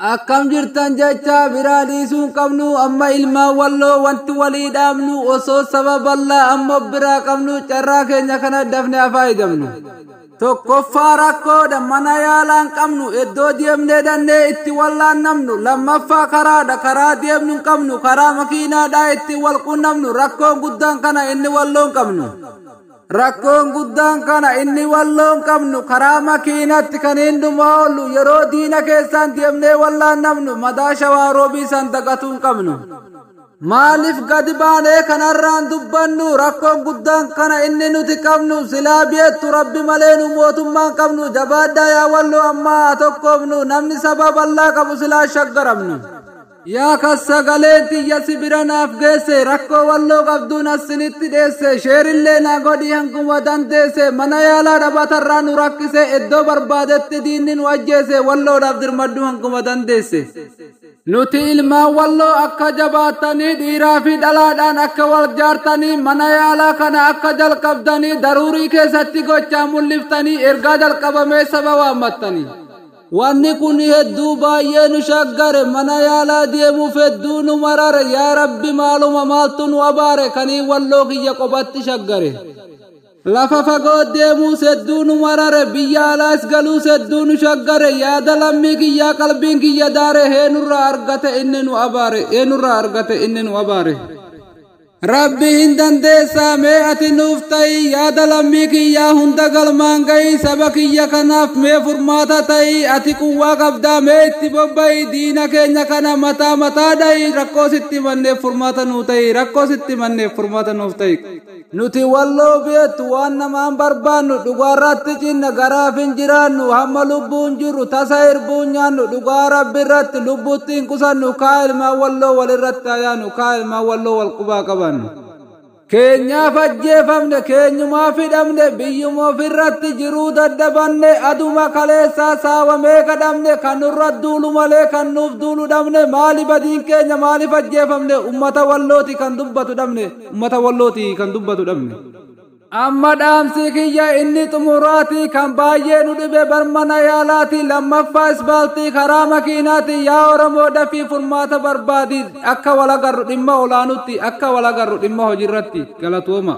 Akkam jirtan jecha biraa dhiisuu hin qabnu amma ilmaan Walloo wanti walii dhaabnu osoo saba bal'aa amma biraa qabnu carraa keenya kana dafne haa fayyadamnu. Tokkoffaa rakkoodha mana yaalaa hin qabnu iddoo deemnee dhannee itti wallaannamnu. Lammaffaa karaadha karaa deemnu hin qabnu karaa makiinaadhaa itti wal qunnamnu. Rakkoon guddaan kana inni Walloo hin qabnu. Rakkoon guddaan kana inni Walloo hin qabnu karaa makiinatti kan hundumaa oollu yeroo diina keessaan deemnee wallaannamnu madaa Shawaa Roobii san dagatuu hin qabnu. Maaliif gadi baanee kanarraan dubbannu? Rakkoon guddaan kana inni nuti qabnu. Silaa beektu Rabbi malee nu mootummaan qabnu. Jabaadhaa yaa Walloo ammaa haa tokkoofnu, namni saba bal'aa qabu silaa shaggaramnu. Yaa kan sagaleen tiyya si bira naaf geesse, rakkoo Walloo qabduun asinitti dheesse, share illee naa godhii hanguma dandeesse. Mana yaalaa dhabatarraa nu rakkise, iddoo barbaadetti diinni nu ajjeese, Walloodhaaf dirmaddu hanguma dandeesse. Nuti ilmaan Walloo akka jabaattanii dhiiraa fi dhalaadhaan akka wal jaartanii mana yaalaa kana akka jalqabdanii daruurii keessatti gochaa mul'iftanii ergaa jalqabamee saba waammattanii. Wanni kun hedduu baay'ee nu shaggare, mana yaalaa deemuuf hedduu nu marare. Yaa Rabbi, maaluma maaltu nu abaare kanii Walloo kiyya qophatti shaggare? Lafa fagoo deemuus hedduu nu marare, biyya alaas galuus hedduu nu shaggare. Yaada lammii kiyyaa qalbiin kiyya daare, eenurraa argate inni nu abaare? Eenurraa argate inni nu abaare? Rabbi hin dandeessaa, mee ati nuuf ta'i, yaada lammii kiyyaa hunda galmaan ga'i, saba kiyya kanaaf mee furmaata ta'i. Ati quwwaa qabdaa, mee itti bobba'i, diina keenya kana mataa mataa dha'i. Rakkoo sitti manneef furmaata nuu ta'i, rakkoo sitti manneef furmaata nuuf ta'i. Nuti Walloo beektu waan namaan barbaannu, dhugaarratti cinna garaaf hin jiraannu. Hamma lubbuun jirru tasa hirbuun nyaannu, dhugaa Rabbi irratti lubbuutti hin qusannu. Kaa ilmaan Walloo walirratti ayaanu, kaa ilmaan Walloo wal qubaa qabannu. Keenyaaf ajjeefamne, keenyumaaf hidhamne, biyyuma ofirratti jiruu dadhabanne. Aduma kaleessaa saawamee kadhamne, kan nurra duulu malee kan nuuf duulu dhabne. Maali badiin keenya? Maaliif ajjeefamne? Ummata Wallooti kan dubbatu dhabne, ummata Wallooti kan dubbatu dhabne. Amma dhaamsi kiyya inni xumuraati kan baay'ee nu dhibe bar mana yaalaati, lammaffaa isbaaltii karaa makiinaati. Yaa Oromoo, dafii furmaata barbaadi. Akka wal agarru dhimma olaanutti, akka wal agarru dhimma hojiirratti. Galatooma.